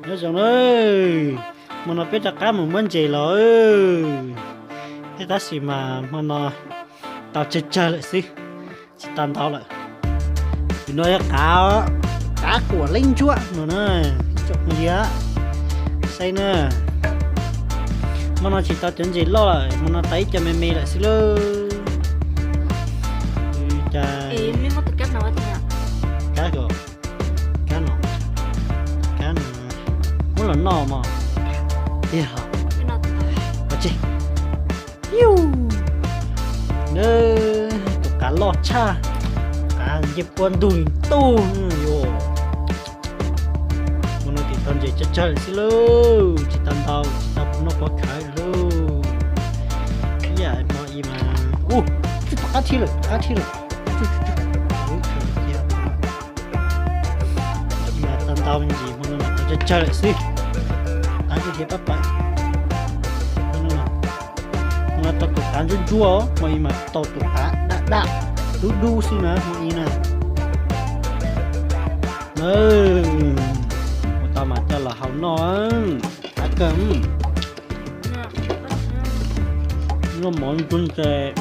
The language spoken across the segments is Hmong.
Nyob zoo na, hmo no peb rov qab mus muab ntses los, thiab tab sis mas hmo no tau tsawg tsawg lawm xwb, tsis tau ntau lawm. Tus no yog qav, qav kuam leeb ntsuab no na, ib tsoom phooj ywg, saib na. Hmo no tsis tau cov ntses loj lawm, hmo no tau ib co me me lawm xwb lauj. Cas kab no, kab no, kab no, muab los noj mog. Tiag, tus qav loj tshaj, qav nce puab ntug li ntuj yom. Hmo no tsis tau ntses tsawg tsawg lawm xwb lauj, tsis tau ntau, tsis tau pov noj pov khawv lauj. Ib yam hmo ib mas, ub, tom qab thiab lawm, tom qab thiab lawm. Ib mas tau ntau me ntsis, hmo no mas tau tsawg tsawg lawm xwb. Qav ntsuab thiab pab pais. Hmo no tau tus qav ntsuab ntsuab, hmo ib mas tau tus qav daj daj dub dub xwb na, hmo ib na. Ua tau mas coj los hau noj, qab kawg. Noj mov ntsuab ntses,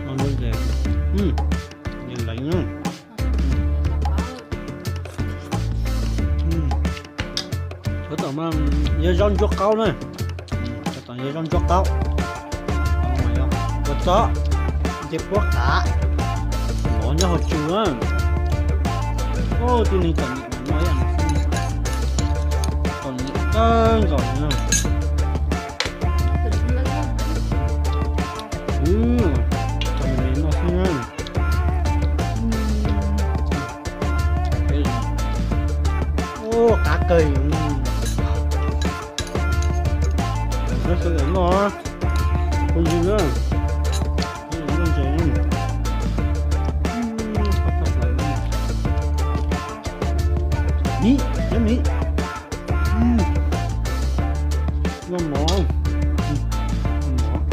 mov ntsuab ntses, lees na. Tshuav tom yog zaub ntsuab qaub na, tshuav tom yog zaub ntsuab qaub. Ua txob, nce puab qav, mov nyob hauv tsu na. Tib neeg txom nyem mas noj ib yam no xwb, txom nyem kawg nkaus li na. Txom nyem noj xwb na. Ua qav kawg. Sawv daws noj, phooj ywg na, noj ntses. Miv, nyob miv. Noj mov, mov.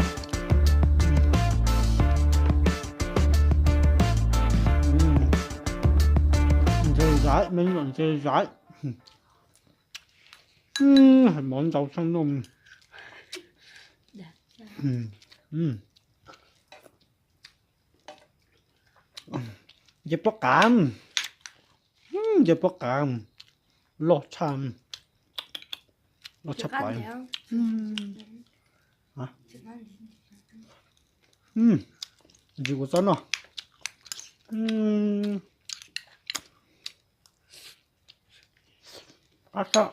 Ntses zaiv, me nyuam ntses zaiv. Hais mov ntau tshaj noj. Nce puab qav, nce puab qav, loj tshaj, loj tshaj plaws. Ntsis kuv txob noj. Qab tshaj.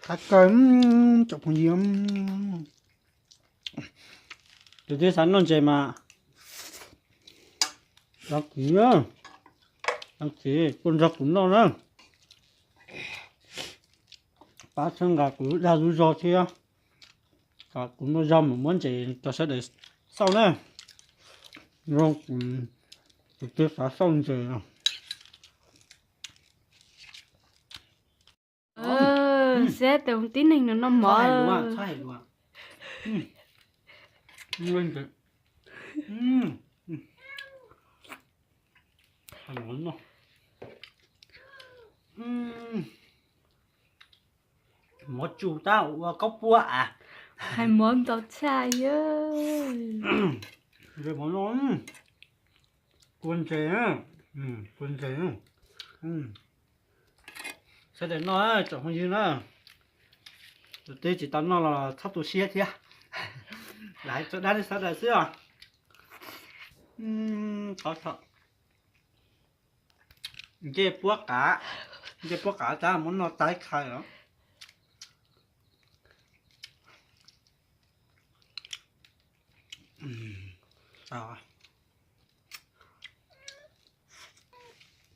Qab kawg, tsoom phooj ywg. Tus twg xav noj ntses mas, dag kiv, dag kiv tuaj nrog kuv noj na. Pab txhawb nqa kuv dag lub zog thiab, kom kuv muaj zog mus muab ntses rau sawv daws xauj na. Zoo, tus twg xav xauj ntses no. Saib tus tib neeg no noj mov. Mov tsu tab ua kaub puab a. Hais mov ntau tshaj yog. Kua ntses, kua ntses. Sawv daws noj, tsoom phooj ywg na. Tus twg tsis tau noj los txhob tu siab thiab. Lam hais tso dab li sawv daws xwb os. Nce puab qav, nce puab qav tab muab noj taib khaws os.